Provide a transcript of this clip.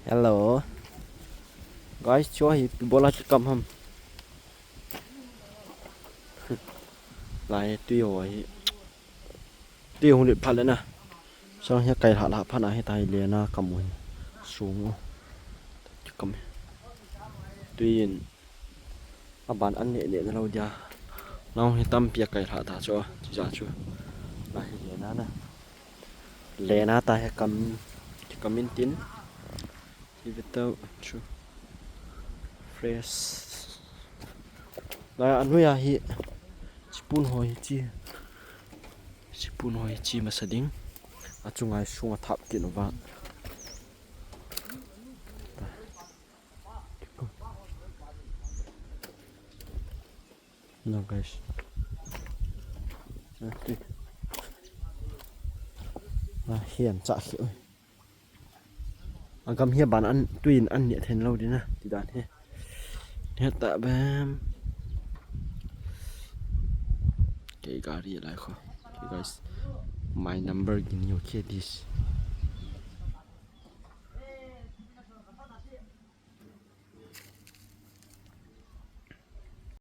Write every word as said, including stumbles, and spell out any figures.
Hello. Guys, chu hi ipi bola chu kam ham. Lai tui ho hi. Tui hung lut phat le na. Sang hi kai lha lha phat na hi tai le na kam u hi. Sung u. Chu kam hi. Tui in. Aban an neh neh na lo dia. Nau hi tampi a kai lha ta chu. Chu ja chu. Lai hi le na na. Le na ta hi kam. Chu kam in tin. Hi ve tau chu. Fresh. Lai a nuia hi. Chipun ho hi chi. Chipun ho hi chi masa ding. A chunga hi sung a thap kin uva. No, guys. Ah, tui. Ah, hian cha khi. A gam hi ban an tui in an neh thei lo ding na ti dan hi. Heta bem. Kei gari lai kho. Okay, guys. My number gin you okay this.